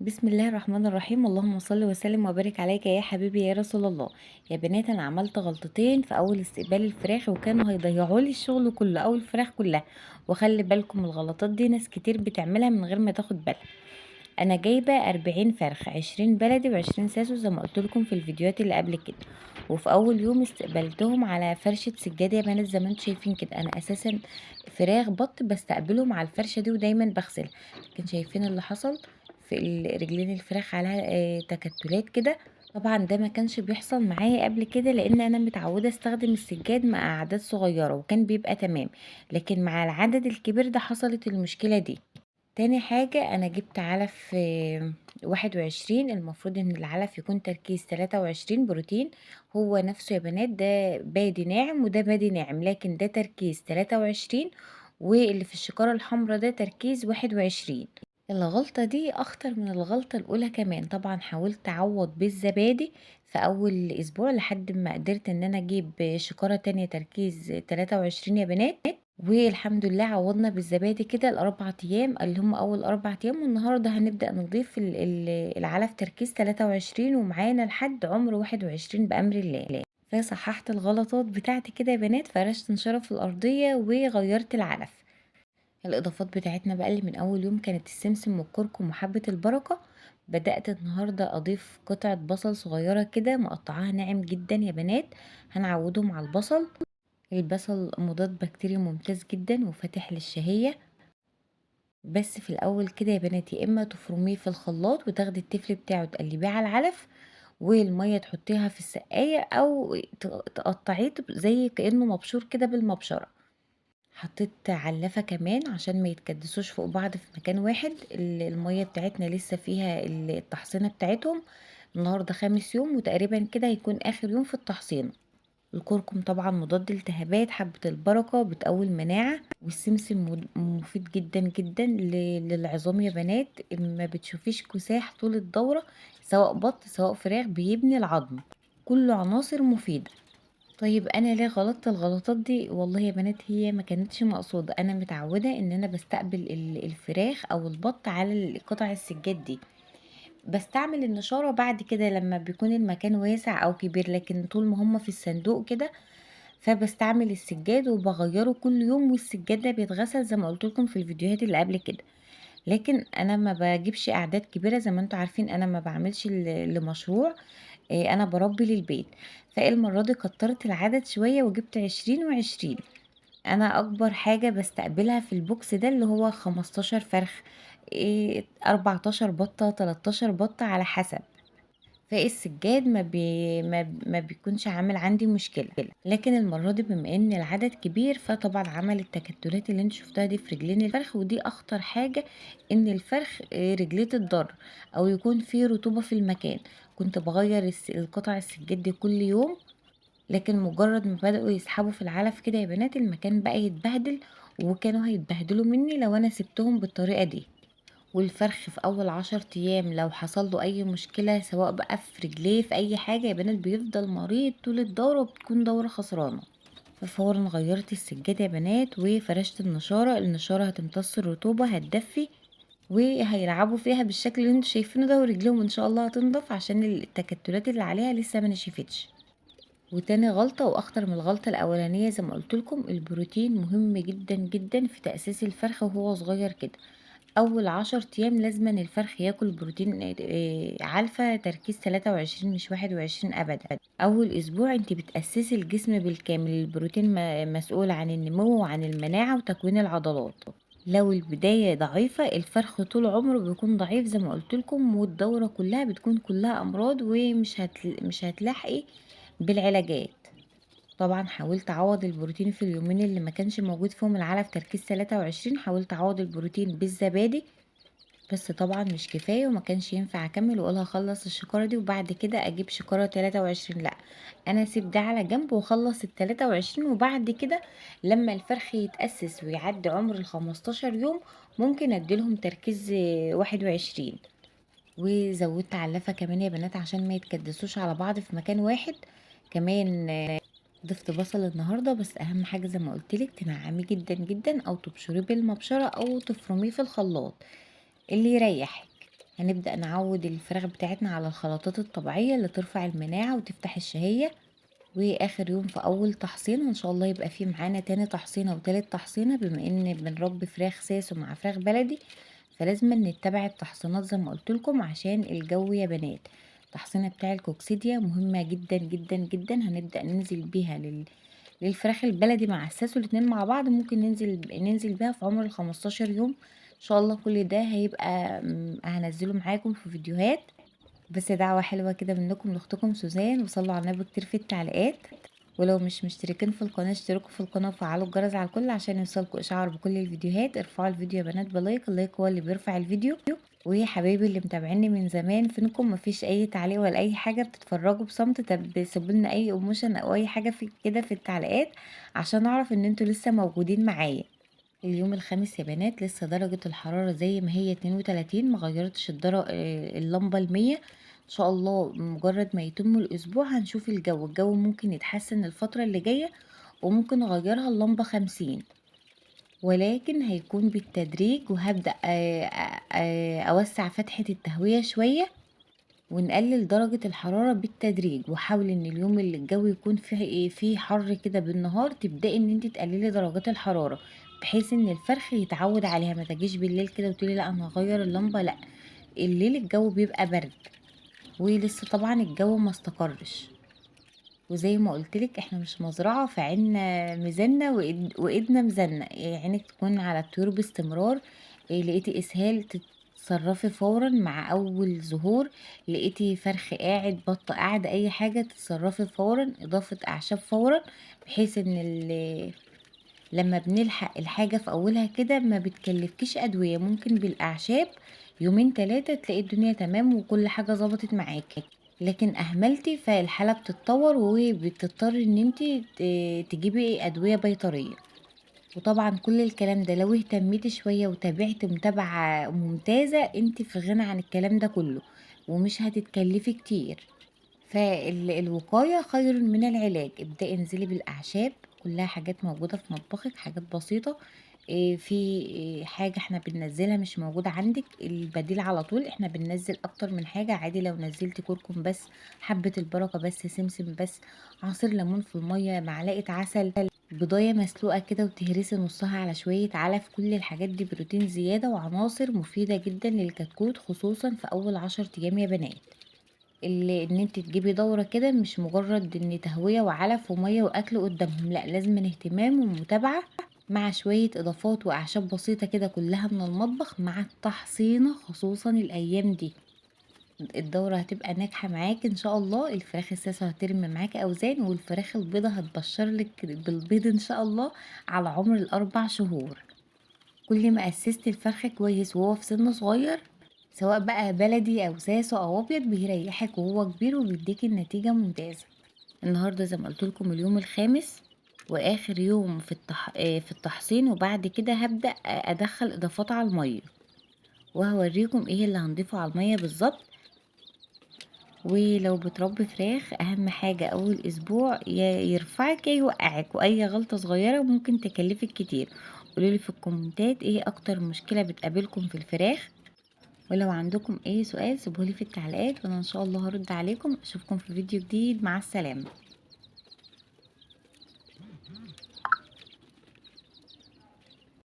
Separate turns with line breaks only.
بسم الله الرحمن الرحيم. اللهم صل وسلم وبارك عليك يا حبيبي يا رسول الله. يا بنات، انا عملت غلطتين في اول استقبال الفراخ وكانوا هيضيعوا لي الشغل كله او الفراخ كلها. وخلي بالكم الغلطات دي ناس كتير بتعملها من غير ما تاخد بالها. انا جايبه 40 فرخة، 20 بلدي و20 ساسو زي ما قلت لكم في الفيديوهات اللي قبل كده. وفي اول يوم استقبلتهم على فرشه سجادة يا بنات زي ما انتم شايفين كده. انا اساسا فراخ بط بستقبلهم على الفرشة دي ودايما بغسلها، لكن شايفين اللي حصل في رجلين الفراخ عليها تكتلات كده. طبعا ده ما كانش بيحصل معايا قبل كده لان انا متعوده استخدم السجاد مع اعداد صغيرة وكان بيبقى تمام، لكن مع العدد الكبير ده حصلت المشكلة دي. تاني حاجة، أنا جبت علف 21، المفروض إن العلف يكون تركيز 23 بروتين. هو نفسه يا بنات، ده بادي ناعم وده بادي ناعم، لكن ده تركيز 23 واللي في الشكارة الحمراء ده تركيز 21. الغلطة دي أخطر من الغلطة الأولى كمان. طبعا حاولت أعوض بالزبادي في أول أسبوع لحد ما قدرت إن أنا أجيب شكارة تانية تركيز 23 يا بنات، والحمد لله عوضنا بالزبادي كده الأربع أيام اللي هم أول 4 أيام. والنهاردة هنبدأ نضيف العلف تركيز 23 ومعانا لحد عمر 21 بأمر الله. فصححت الغلطات بتاعتي كده يا بنات، فرشت نشارة في الأرضية وغيرت العلف. الإضافات بتاعتنا بقى اللي من أول يوم كانت السمسم والكركم وحبة البركة. بدأت النهاردة أضيف قطعة بصل صغيرة كده مقطعاها ناعم جدا يا بنات، هنعودهم على البصل. البصل مضاد بكتيري ممتاز جدا وفاتح للشهية. بس في الأول كده يا بنات، يا إما تفرميه في الخلاط وتاخدي التفل بتاعه تقلبيه على العلف والمية تحطيها في السقاية، أو تقطعيه زي كأنه مبشور كده بالمبشرة. حطيت علافة كمان عشان ما يتكدسوش فوق بعض في مكان واحد. المية بتاعتنا لسه فيها التحصينة بتاعتهم. النهاردة 5 يوم وتقريبا كده هيكون آخر يوم في التحصينة. الكركم طبعا مضاد التهابات، حبة البركة بتقوي المناعة، والسمسم مفيد جدا جدا للعظام يا بنات. ما بتشوفيش كساح طول الدورة، سواء بط سواء فراخ، بيبني العظم، كله عناصر مفيدة. طيب انا ليه غلطت الغلطات دي؟ والله يا بنات هي ما كانتش مقصودة. انا متعودة ان انا بستقبل الفراخ او البط على قطع السجاد دي، بستعمل النشارة بعد كده لما بيكون المكان واسع او كبير، لكن طول ما هم في الصندوق كده فبستعمل السجاد وبغيره كل يوم، والسجاد ده بيتغسل زي ما قلت لكم في الفيديوهات اللي قبل كده. لكن انا ما بجيبش اعداد كبيرة زي ما انتم عارفين، انا ما بعملش لمشروع، انا بربي للبيت. فالمره دي كترت العدد شوية وجبت 20 و20. انا اكبر حاجة بستقبلها في البوكس ده اللي هو 15 فرخ، 14 بطه، 13 بطه على حسب. فالسجاد ما بيكونش عامل عندي مشكلة. لكن المرة دي بما ان العدد كبير فطبعا عمل التكتلات اللي انتوا شفتوها دي في رجلين الفرخ، ودي اخطر حاجة ان الفرخ، رجليه تتضر او يكون في رطوبة في المكان. كنت بغير القطع السجاد دي كل يوم، لكن مجرد ما بدأوا يسحبوا في العلف كده يا بنات المكان بقى يتبهدل، وكانوا هيتبهدلوا مني لو انا سبتهم بالطريقة دي. والفرخ في اول 10 ايام لو حصل له اي مشكلة سواء بقى في رجليه في اي حاجة يا بنات بيفضل مريض طول الدورة، وبتكون دورة خسرانة. ففورا غيرت السجادة يا بنات وفرشت النشارة. النشارة هتمتص الرطوبة، هتدفي، وهيلعبوا فيها بالشكل اللي انتوا شايفينه ده، ورجليهم ان شاء الله هتنضف عشان التكتلات اللي عليها لسه ما نشفتش. وتاني غلطة واخطر من الغلطة الاولانية زي ما قلت لكم، البروتين مهم جدا جدا في تأسيس الفرخ وهو صغير كده. اول 10 ايام لازما الفرخ ياكل بروتين، علفة تركيز 23 مش 21 ابدا. اول اسبوع انت بتأسسي الجسم بالكامل، البروتين مسؤول عن النمو وعن المناعة وتكوين العضلات. لو البداية ضعيفة الفرخ طول عمره بيكون ضعيف زي ما قلت لكم، والدورة كلها بتكون كلها امراض ومش مش هتلاحقي بالعلاجات. طبعا حاولت اعوض البروتين في اليومين اللي ما كانش موجود فيهم العلف تركيز 23، حاولت اعوض البروتين بالزبادي، بس طبعا مش كفاية وما كانش ينفع اكمل واقول هخلص الشكاره دي وبعد كده اجيب شكاره 23. لا، انا اسيب ده على جنب واخلص ال 23، وبعد كده لما الفرخ يتاسس ويعدي عمر ال 15 يوم ممكن اديلهم تركيز 21. وزودت علافه كمان يا بنات عشان ما يتكدسوش على بعض في مكان واحد. كمان ضفت بصل النهارده، بس اهم حاجة زي ما قلت لك تنعميه جدا جدا، او تبشريه بالمبشره او تفرميه في الخلاط اللي يريحك. هنبدأ نعود الفراخ بتاعتنا على الخلطات الطبيعية اللي ترفع المناعة وتفتح الشهية. واخر يوم في اول تحصينه ان شاء الله يبقى فيه معانا تاني تحصينه وتالت تحصينه، بما ان بنربي فراخ ساسو مع فراخ بلدي فلازم نتبع التحصينات زي ما قلت لكم عشان الجو يا بنات. التحصينه بتاع الكوكسيديا مهمة جدا جدا جدا، هنبدا ننزل بيها للفراخ البلدي مع الساسو الاتنين مع بعض، ممكن ننزل بيها في عمر ال15 يوم ان شاء الله. كل ده هيبقى هنزله معاكم في فيديوهات. بس دعوة حلوة كده منكم لاختكم سوزان، وصلوا على النبي كتير في التعليقات، ولو مش مشتركين في القناة اشتركوا في القناة وفعلوا الجرس على الكل عشان يوصلكوا اشعار بكل الفيديوهات. ارفعوا الفيديو يا بنات ب like، ال like هو اللي بيرفع الفيديو. ويا حبايبي اللي متابعيني من زمان، فينكم؟ مفيش اي تعليق ولا اي حاجة، بتتفرجوا بصمت. طب سيبوا لنا اي emotion او اي حاجة في كده في التعليقات عشان اعرف ان انتوا لسه موجودين معايا. اليوم الخامس يا بنات لسه درجة الحرارة زي ما هي 32، ما غيرتش اللمبة المية. ان شاء الله مجرد ما يتم الاسبوع هنشوف الجو، الجو ممكن يتحسن الفترة اللي جاية وممكن اغيرها اللمبة 50، ولكن هيكون بالتدريج. وهبدأ اوسع فتحة التهوية شوية ونقلل درجة الحرارة بالتدريج. وحاولي ان اليوم اللي الجو يكون فيه ايه، فيه حر كده بالنهار، تبدأي ان انت تقللي درجات الحرارة بحيث ان الفرخ يتعود عليها. ما تجيش بالليل كده وتقولي لا انا هغير اللمبة، لا، الليل الجو بيبقى برد ولسه طبعا الجو ما استقرش. وزي ما قلتلك احنا مش مزرعة، فعنا ميزاننا وايدنا ميزاننا، عينك تكون على الطيور باستمرار. لقيتي اسهال تتصرفي فورا مع اول ظهور، لقيتي فرخ قاعد، بطة قاعدة، اي حاجة تتصرفي فورا، اضافة اعشاب فورا، بحيث ان لما بنلحق الحاجة في اولها كده ما بتكلفكيش ادوية، ممكن بالاعشاب يومين تلاتة تلاقي الدنيا تمام وكل حاجة ظبطت معاكي. لكن اهملتي فالحالة بتتطور وبتضطر ان انتي تجيبي ادوية بيطرية. وطبعا كل الكلام ده لو اهتميتي شوية وتابعتي متابعة ممتازة انتي في غنى عن الكلام ده كله ومش هتتكلفي كتير. فالوقاية خير من العلاج. ابدأي انزلي بالأعشاب، كلها حاجات موجودة في مطبخك، حاجات بسيطة. في حاجة احنا بننزلها مش موجودة عندك، البديل على طول. احنا بننزل اكتر من حاجة عادي، لو نزلتي كركم بس، حبة البركة بس، سمسم بس، عصير ليمون في المية، معلقة عسل، بضاية مسلوقة كده وتهرسي نصها على شوية علف، كل الحاجات دي بروتين زيادة وعناصر مفيدة جدا للكتكوت، خصوصا في اول 10 ايام يا بنات. اللي ان انت تجيبي دورة كده مش مجرد ان تهوية وعلف ومية واكل قدامهم، لا، لازم اهتمام ومتابعة مع شوية اضافات واعشاب بسيطة كده كلها من المطبخ مع التحصينة، خصوصا الايام دي. الدورة هتبقى ناجحة معاك ان شاء الله. الفراخ الساسة هترمي معاك اوزان، والفراخ البيضة هتبشر لك بالبيض ان شاء الله على عمر ال4 شهور. كل ما اسست الفرخ كويس وهو في سن صغير، سواء بقى بلدي او ساسو او ابيض، بيريحك وهو كبير وبيديك النتيجة ممتازة. النهاردة زي ما قلت لكم اليوم الخامس واخر يوم في التحصين، وبعد كده هبدأ ادخل اضافات على المية، وهوريكم ايه اللي هنضيفه على المية بالظبط. ولو بتربي فراخ اهم حاجة اول اسبوع يا يرفعك يا يوقعك، واي غلطة صغيرة ممكن تكلفك كتير. قولولي في الكومنتات ايه اكتر مشكلة بتقابلكم في الفراخ، ولو عندكم اي سؤال سيبهولي في التعليقات وانا ان شاء الله هرد عليكم. اشوفكم في فيديو جديد، مع السلامة.